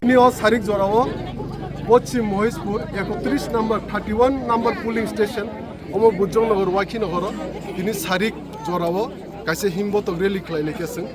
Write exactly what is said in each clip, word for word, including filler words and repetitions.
Tini o sarik jorao Poschim Mohishpur ekotris number, thirty one number polling station, omo Bujong Nagar, Waikhi Nagar o tini sarik jorao kaisa himbotok rally khlai lai khe chwng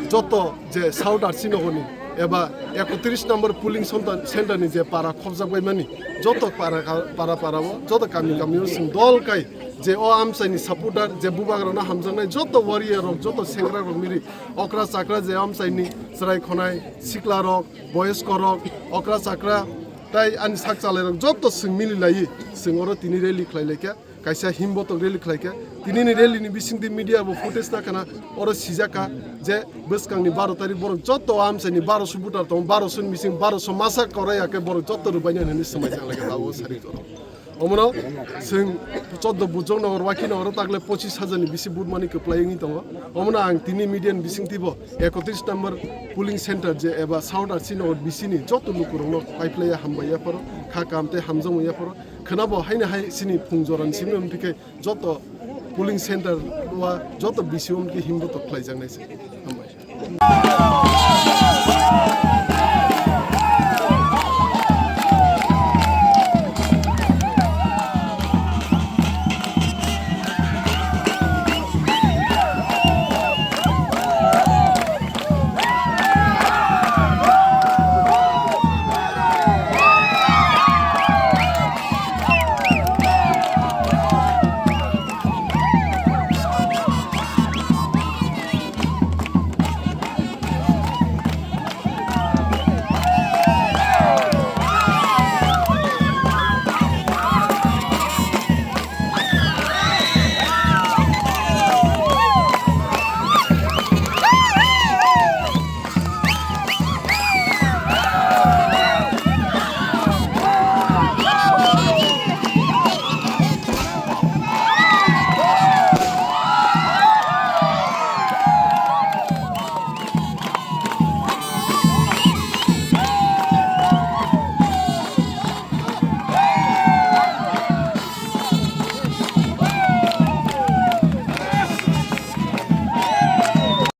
joto je South R C Nagar ni eba ekotris number polling center, center ni je para khopjak bai mani, joto para, para, para o, joto kami, kami o chwng dol kai je o amchai ni supporter, je bubagra no hamjaknai joto warrior rok, joto sengra rok miri, okra chakra je amchai ni chwrai khonai sikla rok, boyoskorok, okra chakra, tai ani sak chalairok joto chwng mililaiwi chwng oro tini rally khlai laikha, kaisa himbotok rally khlaikha. Tinini rally ni bisingtwi media bo footage nakhana, oro sijakha je bwskangni baro tarik borok joto amchaini baroso voter tongo, baroso ni bising baroso masa korai ya khe borok joto rwbainani hwnwi swmai chang laikha tabuk sari toro. Omono chwng choddo Bujong Nagar, Waikhi Nagar o takle pochis hajar ni bisi vote mani kwplai wngwi tongo. Omono ang tini media ni bisingtwi bo ekotris number polling center je eba South R C Nagar bisini joto lukurokno paiphlaiya, hambai yapharo, kha kaham tei hamjakmung yapharo. Khwnabo haino hai chini phung jorani simi wngphi khe joto polling center o joto B C O wngkhe himbotok khlaijaknai se. Hambai.